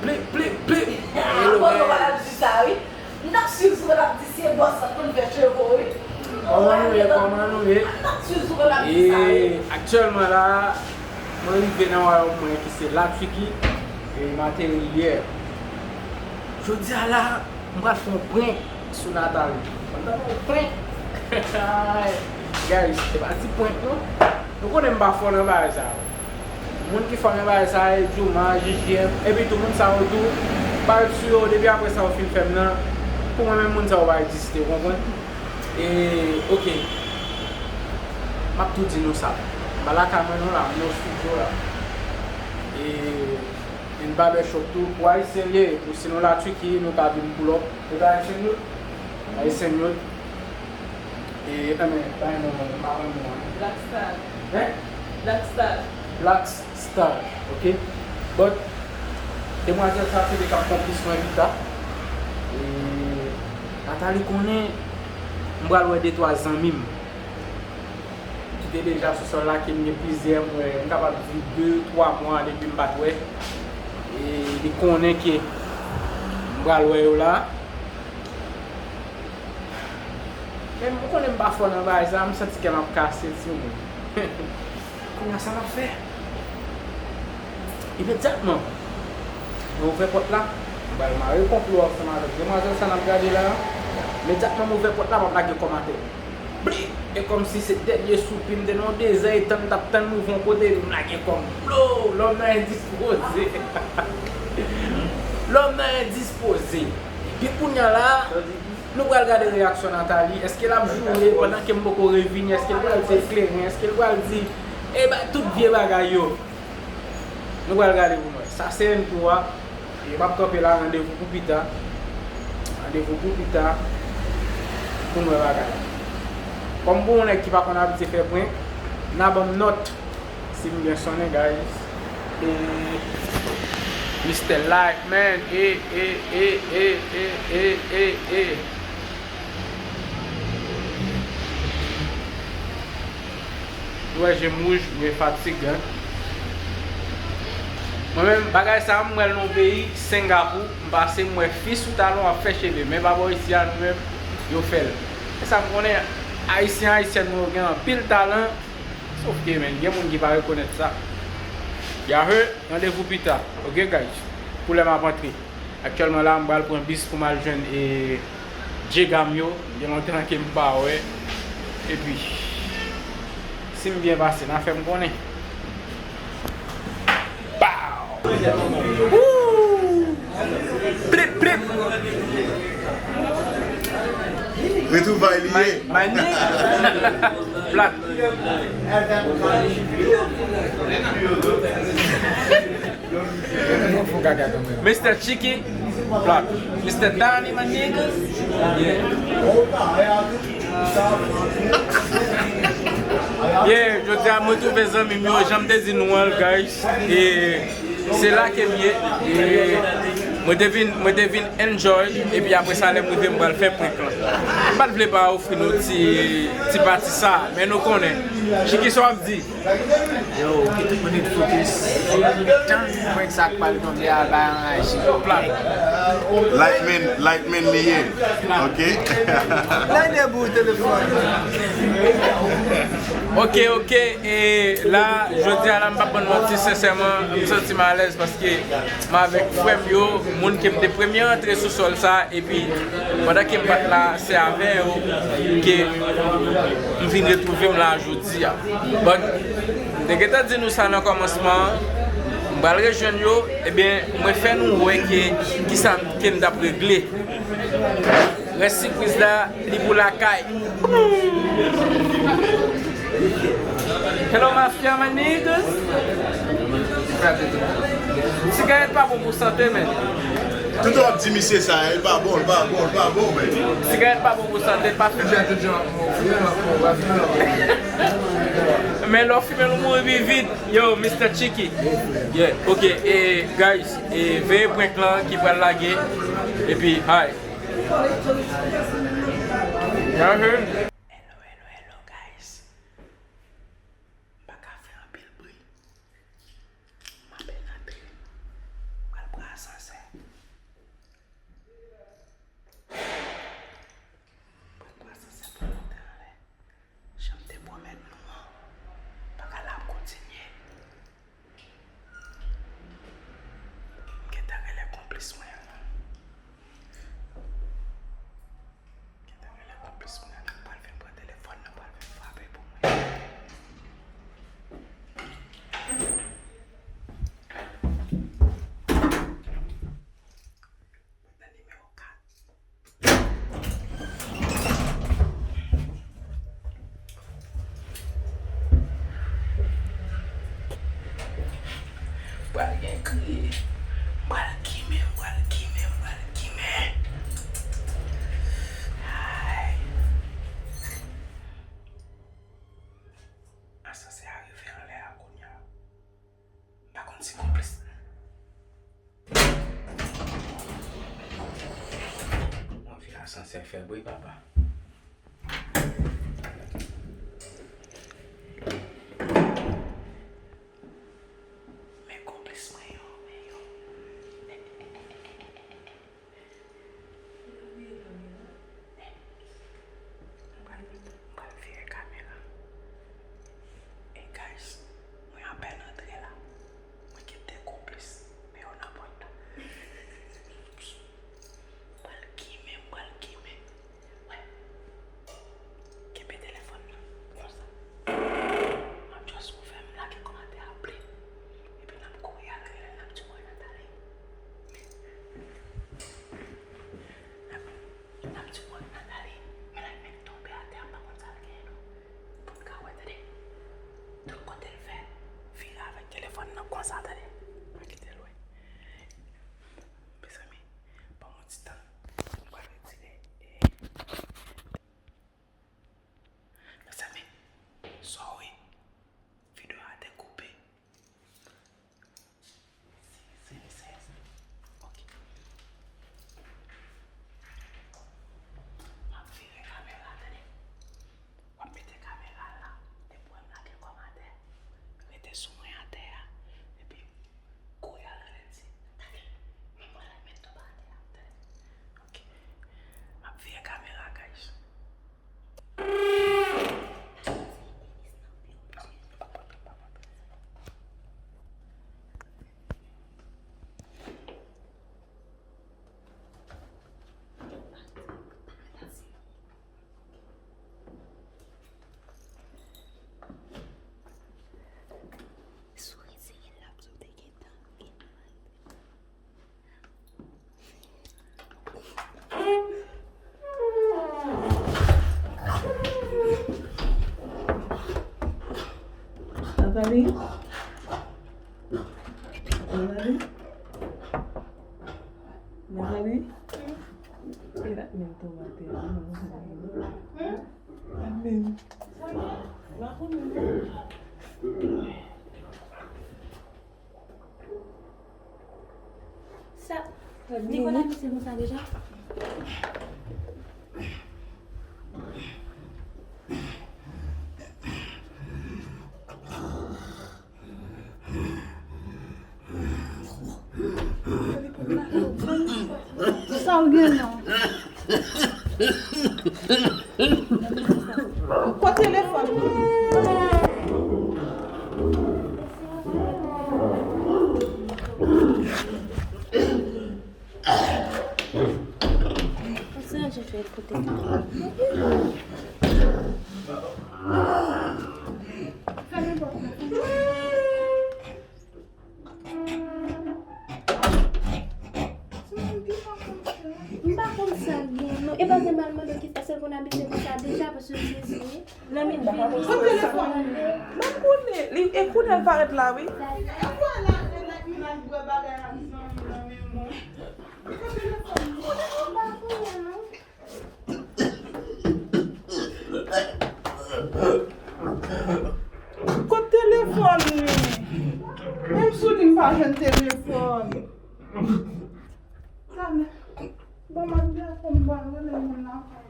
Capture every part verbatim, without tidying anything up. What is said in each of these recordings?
Plip, plip, plip. Hello, guys. Bòs la di sa, wi. M t ap swiv sou l ap di se bòs la konn fè cheve w, wi. Kòman nou ye? Kòman nou ye? M t ap swiv sou l ap di sa, wi. E aktyèlman la, mwen rive nan wayòm mwen ki se Latiki. E m ateri yè. Jodi a la, m pral fè yon prank sou Nathalie. Mwen ta fè yon prank. Guys, se pa ti prank non. Nou konnen m pa fò nan bagay sa yo. Moun ki fò nan bagay sa yo, Jooma, J J M, epi tou moun sa yo tou, pa ret sou yo, depi apre sa yo fin fè m nan, pou mwen menm moun sa yo pa egziste, ou konprann? E, oke. M ap tou di nou sa. M pa lakay mwen non la, m nan studio la. E, yon barbershop tou, pou Ayisyen l ye, pou si nou Latiki, nou ka vin pull up. Ou ka Ayisyen yo? Ayisyen yo. E, e men, pa yon non, mwen pa konn non an. Black Star. Hein? Black Star. Black Star, ok? But, demwazèl sa se li k ap konplis mwen pita. E, Nathalie konnen, m pral wè de twa zanmi m ki te deja sou sòl la, ke m gen plizyè, mwen, m kapab di de, twa mwa depi m pa t wè. E, li konnen ke m pral wè yo la. Men m konnen m pa fò nan bagay sa, m santi kè m ap kase, timoun. Kounye a, sa m ap fè? Imedyatman, mwen ouvè pòt la, m pral mare konplo ansanm avèk demwazèl sa n ap gade la. Imedyatman m ouvè pòt la, m ap lage kò m atè. Bli! E kòmsi se dènye soupi m te nan yon dezè, e tann m t ap tann m ouvè yon kote, epi m lage kò m. Blo! Lòm nan endispoze. Lòm nan endispoze. Epi kounye a la, nou pral gade reyaksyon Nathalie. Èske l ap joure pandan ke m poko revini? Èske l pral di kleren? Èske l pral di, e ba tout vye bagay yo? Nou pral gade pou n wè. Sa se entwo a. E m ap kanpe la, randevou pou pita. Randevou pou pita. Pou n wè bagay. Kòm pou yon nèg ki pa konn abitye fè prank, n a ban m nòt. Si m byen sonnen, guys. E Mister Lightman, e, e, e. Ou wè je m wouj, m gen fatig, hein. Mwen menm, bagay sa, m wè l nan yon peyi, Sengapou, m pase, m wè fi sou talon ap fè cheve, men pa bò isi a, nou menm, yo fè l. E sa m konnen, Ayisyen, Ayisyèn, nou gen anpil talan, sof ke, men, gen moun ki pa rekonèt sa. Yahoo, randevou pita. Ok, guys? Pou lè m ap antre. Aktyèlman la, m pral pran bis pou m al jwenn, e, djega m yo. Gen lontan ke m pa wè. Epi, si m byen pase, n a fè m konnen. Pow! Woo! Plip, plip! Retwouvay li ye. My, my nigga. Plat. Mister Chiki, plat. Mister Danny, my niggas. Yeah. Yeah, jodi a mwen twouve zanmi m yo, jan m te di nou an, guys. E se la ke m ye. E mwen te vin, mwen te vin enjoy. Epi apre sa, lè m rive, m pral fè prank lan. M pa t vle pa ofri nou ti, ti pati sa, men nou konnen. Chiki, sa w ap di? Yo, ki tout moun ret fokis. Tan mwen sa k pral tonbe a, bay anraje. Plat. Lightman, Lightman li ye. Ok. Lè debout telefòn. Ok, ok. E la, jodi a la, m p ap bann manti, sensèman, m santi m alèz paske m avèk frè m yo, moun ke m te premye antre sou sòl sa, epi pandan ke m pa t la, se avè yo ke m vin retwouve m la jodi a. But, m te gentan di nou sa nan kòmansman an, m pral rejwenn yo, ebyen, mwen fè nou wè ke kisa ke m t ap regle. Rès sipriz la, li pou lakay. Hello, mafia, my niggas. Sigarèt pa bon pou sante, men. Tout w ap di misye sa, li pa bon, li pa bon, li pa bon, men. Sigarèt pa bon pou sante, pa fimen. Men lè w fimen l, ou mouri pi vit. Yo, Mister Chiki. Yeah, ok, e, guys, e, veye prank lan ki pral lage. Epi, hi. Y'all hear? Hello, hello, hello, guys. M pa ka fè anpil bri. M apèn antre. M pral pran Asansè. Pran asansè pou l monte anlè. Jan m te pwomèt nou an, bagay la ap kontinye. M gentan rele konplis mwen an. Gentan rele konplis mwen an, l pral vin pran telefòn nan, pral vin frape pou mwen. Mwen nan nimewo kat. Pral gen kriye. M pral gime, m pral gime, m pral gime. Ay. Asansè a rive anlè a kounye a. M pa konn si konplis. Yon vye asansè fè bri, papa. Men konplis mwen yo, men yo. M pral, m pral vire kamera. Ey, guys, mwen apèn antre la. Mwen gen de konplis, men yo nan pòt la. M pral gime, m pral gime. Wè. Kenbe telefòn nan konsa. M ap just ouvè, m lage kòmantè a plen. Epi n ap kouri al rele l, n ap di w wè Nathalie. N ap, n ap di w wè Nathalie. Men l ap met tonbe atè a, m pa konn sa l genyen non. Pou n ka wè, tande. Tout kote l fè, vire avèk telefòn nan konsa, tande. Pa kite l wè. Mezanmi, ban m yon ti tan. M pral retire, e, Mezanmi, sorry. Videyo a te koupe. Si, si, si, si. Ok. M ap vire kamera, tande. W ap mete kamera la, depi w wè m lage kòmantè, rete sou mwen atè a, epi kouri al rele l di, Nathalie, mwen pral al met tonbe atè a, tande. Ok. M ap vire kamera, guys. Nathalie? Nathalie? Nathalie? E la, men tonbe atè a, non, sa gen. Amen. Sa, li konn abitye konsa deja? Sa w gen non? Kot telefòn nan? Sa je fè kote. Fèmen pòt la. M pa konn sa l gen non. E pa se m al mande w ki, èske l konn abitye konsa deja, paske m sezi wi. Nan men m pa konn. Kot telefòn? M pa konnen. Li, e kounye a l parèt la, wi. E kounye a l, l ap bwè bagay ak zanmi nan men mwen. Kot telefòn? M pa konnen non. Kot telefòn li? Menm sou li m pa jwenn telefòn. Talè. Bon, m ap di a pou m pa rele moun lakay.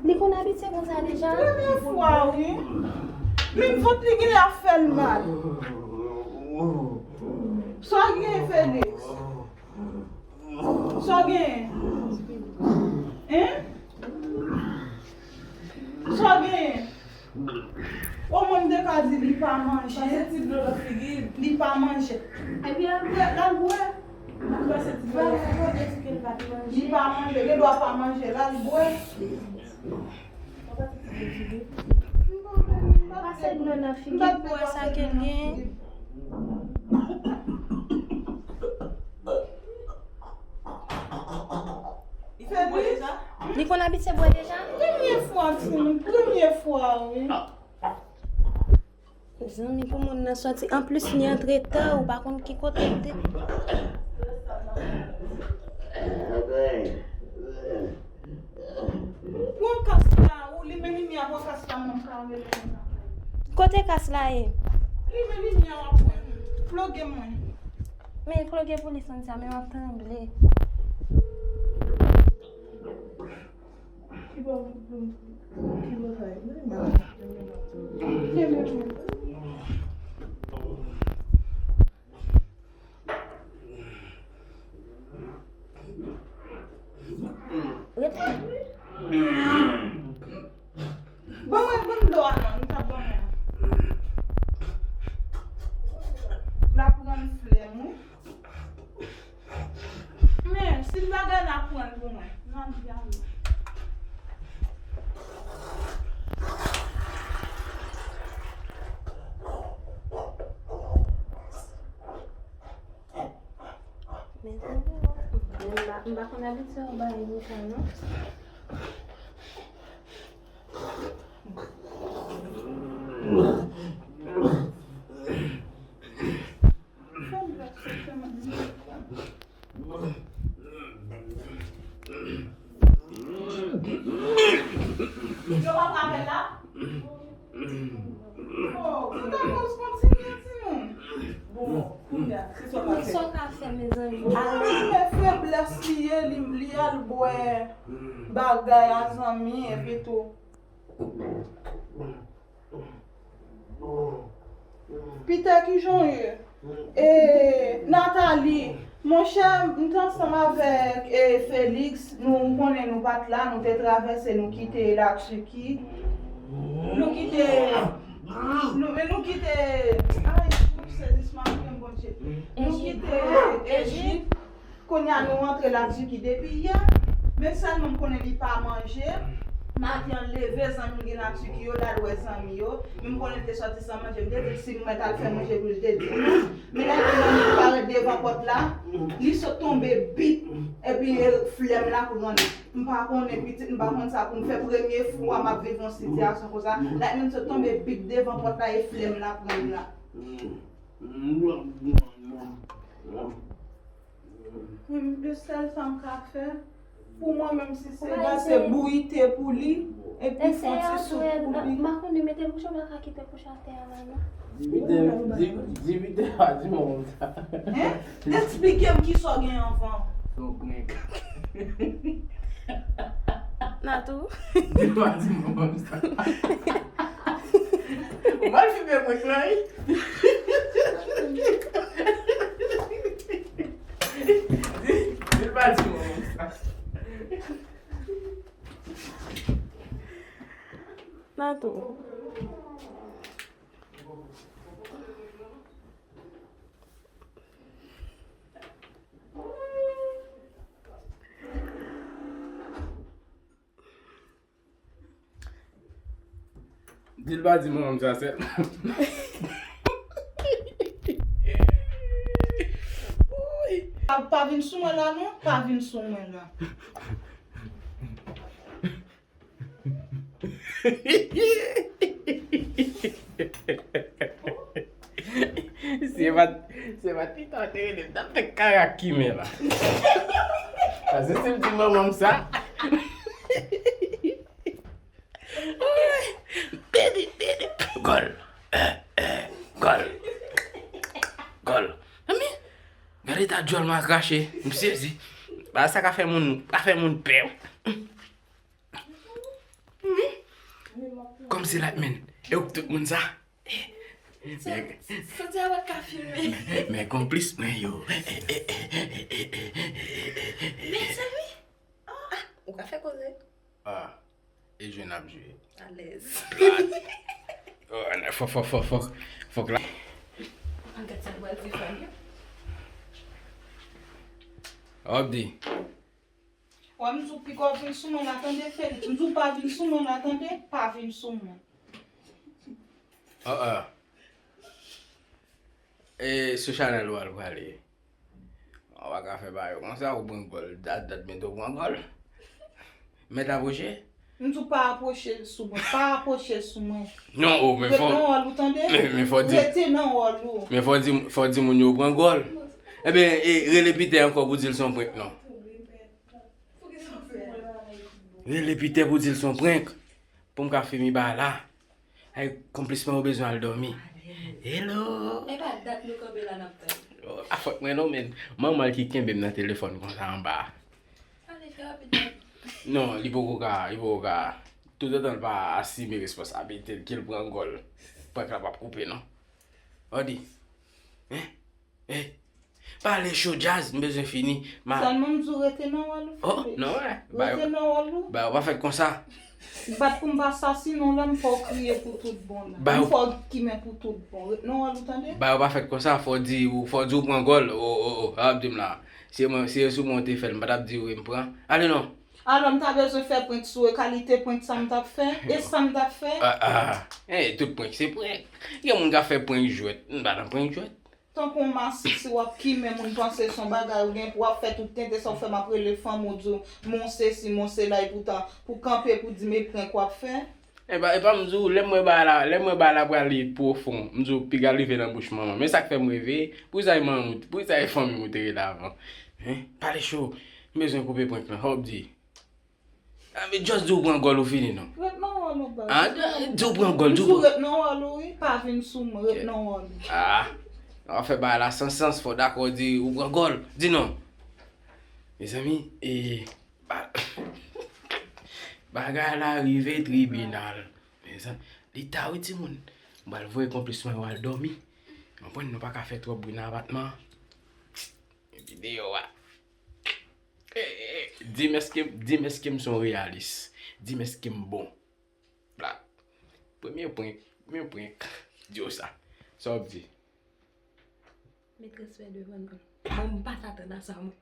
Li konn abitye konsa deja? Premye fwa, wi. Men vant li genlè ap fè l mal. Sa w genyen, Felix? Sa w genyen? Hein? Sa w genyen? Omwen m te ka di li pa manje. Pase ti dlo nan figi l. Li pa manje. Epi apre, l al bwè. Pase ti dlo nan figi l, li di ke l pa t manje. Li pa manje, li dwa pa manje, l al bwè. Pase dlo nan figi l pou wè sa ke l genyen. Li konn bwè deja? Li konn abitye bwè deja? Premye fwa, timoun, premye fwa, wi. Zanmi, pou moun nan sòti. Anplis, li antre ta, ou pa konn ki kote l te. Pran kas la, ou limen limyè a, pran kas la, mwen ka rele konsa. Kote kas la ye? Limen limyè a, w ap wè. Ploge mwen. Men ploge pou li santi a, men m ap tranble. Ki bò, ki bò sa ye? Kenbe mwen. Rete. Ban mwen, ban m dlo a non, nou t ap ban mwen. L ap rann flèm, wi. Men, si l bagay la pran l pou mwen, m ap di a non. Mezanmi, m pa, m pa konn abitye yon bagay konsa, non. Yo pa travay la? Oh, ou ta koz kontinye, timoun. Bon, kounye a, se sa w ka fè. Sa w ka fè, mezanmi? Ou konnen feblès li ye, li, li al bwè bagay a zanmi, epi tou. Peter, kijan w ye? E, Nathalie, monchè, m te ansanm avèk, e, Felix, nou konnen nou pa t la, nou te travèse, nou kite Latiki. Nou kite, nou, men nou kite, ay, sezisman, Bondye. Nou kite Ejip. Kounye a nou rantre Latiki depi yè, men sèlman m konnen li pa manje. Maten an leve, zanmi l gen Latiki yo, l al wè zanmi yo. Men m konnen l te sòti san manje, m te di l si m mèt al fè manje pou li, li te di non. Men lè l te nan parèt devan pòt la, li sot tonbe bip, epi flèm la pran l. M pa konnen pitit, m pa konn sa pou m fè, premye fwa m ap viv yon sitiyasyon konsa. Lè m sot tonbe bip devan pòt la e flèm la pran m la. Wi, m, sèl sa m ka fè pou mwen menm, si se ba se bouyi te pou li, epi fè yon ti soup pou li. M pa konnen, mete l kouche, m pa ka kite l kouche atè a la, non. Di Peter, di, di Peter pa di manman m sa. Hein? Eksplike m kisa w gen anvan. Se yon prank. Natou. Di l pa di manman m sa. Ou mal filme prank lan, wi. Di, di l pa di manman m sa. Natou. Di l pa di manman m sa sèl. Pa, pa vin sou mwen la non, pa vin sou mwen la. Si e pa t, si e pa t Tita te rele m, t ap fè kara kimen la. Paske si m di manman m sa. Beni, beni, gòl. Eh, eh, gòl. Gòl. Mezanmi, gade eta djòl mwen krache. M sezi. Ba sa ka fè moun, ka fè moun pè. Kòmsi Lightman, e ou k tout moun sa? Sa, sa di a pa ka filme. Men konplis mwen yo. Mezanmi. Ah, ou ka fè koze. Ah, e jwe n ap jwe. Alèz. Plat. Oh, fòk, fòk, fòk, fòk, fòk la. An gad sa l pral di fanm yo. Obdi. Wè, m di w piga w vin sou mwen la, tande, Felix. M di w pa vin sou mwen la, tande, pa vin sou mwen. Ah, ah. E sou chanèl ou al prale. Ou pa ka fè bagay konsa, ou pran gòl. Dat, dat mete w pran gòl. Mèt apwoche? M di w pa apwoche sou mwen, pa apwoche sou mwen. Non, o, men fò. Ret nan wòl ou, tande? Men, men fò di. Rete nan wòl ou. Men fò di, fò di moun yo pran gòl. Ebyen, e, rele Pitè ankò pou di l se yon prank, non. Rele Pitè pou di l se yon prank. Pou m ka fini bagay la. Ay, konplis mwen, ou bezwen al dòmi. Hello. E pa dat nou kanpe la n ap tann. Oh, a fòt mwen non, men manman l ki kenbe m nan telefòn konsa anba a. Ale, fè rapid la. Non, li poko ka, li poko ka. Toutotan l pa asime responsablite l, ke l pran gòl. Prank la p ap koupe, non. Odi. Hein? Eh, pale cho djaz, m bezwen fini. Ma... Sèlman m di w rete nan wòl ou, oh, Felix. Non, wè. Rete nan wòl ou. Ba, ou pa fèt konsa. Bat pou m pa sasinen w la, m fè w kriye pou tout bon la. Ba, m fè w kimen pou tout bon. Rete nan wòl ou, tande? Ba, ou pa fèt konsa, fò w di, fò w di w pran gòl. O, o, o, sa w ap di m la. Si mwen, si se sou mwen w te fè l, m pa t ap di w m pran. Ale non. Alò, m ta bezwen fè prank sou e kalite prank sa m t ap fè? E sa m t ap fè? Ah, ah. Eh, tout prank se prank. Gen moun ka fè prank jwèt. M pa nan prank jwèt. Tankou yon masisi w ap kimen moun panse se yon bagay ou gen pou w ap fè tout tenten sa w fè m ap rele fanmi w di w mon sesi, mon sela, epoutan pou kanpe pou di m e prank w ap fè. Epa, epa m di w, lè m wè bagay la, lè m wè bagay la prale pwofon, m di w piga l rive nan bouch manman. Men sa k fè m reve, poukisa e manman m, poukisa e fanmi m ou te rele avan? Hein? Pale cho, m bezwen koupe prank lan, hòp di. Ah, men just di w pran gòl ou fini non. Ret nan wòl ou, baz. Ah, di w pran gòl, di w pran. Ret nan wòl ou, wi. Pa vin sou mwen, ret nan wòl ou. Ah, w ap fè bagay la san sans, fò w dakò di w pran gòl. Di non. Mezanmi, e, ba-, bagay la rive tribinal. Mezanmi, li ta wi timoun. M pral voye konplis mwen yo al dòmi. Konprann, nou pa ka fè twòp bri nan apatman an. Epi deyò a. Eh, eh, di m èske, di m èske m se yon reyalis. Di m èske m bon. Blag. Premye prank, premye prank. Di w sa. Sa w ap di? Met respè devan non. Bon, m pa t atann a sa, mwen.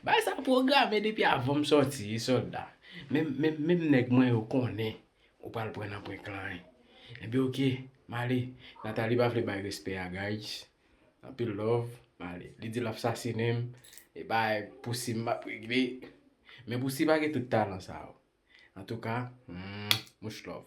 Bagay sa pwograme depi avan m sòti, sòlda. Menm, menm, menm nèg mwen yo konnen ou pral pran nan prank lan, wi. Ebyen, oke, m ale. Nathalie pa vle bay respè a, guys. Anpil love, m ale. Li di l ap sasinen m. E bay pousi m m ap regle. Men pousi pa gen tout talan sa yo. Antouka, mm, much love.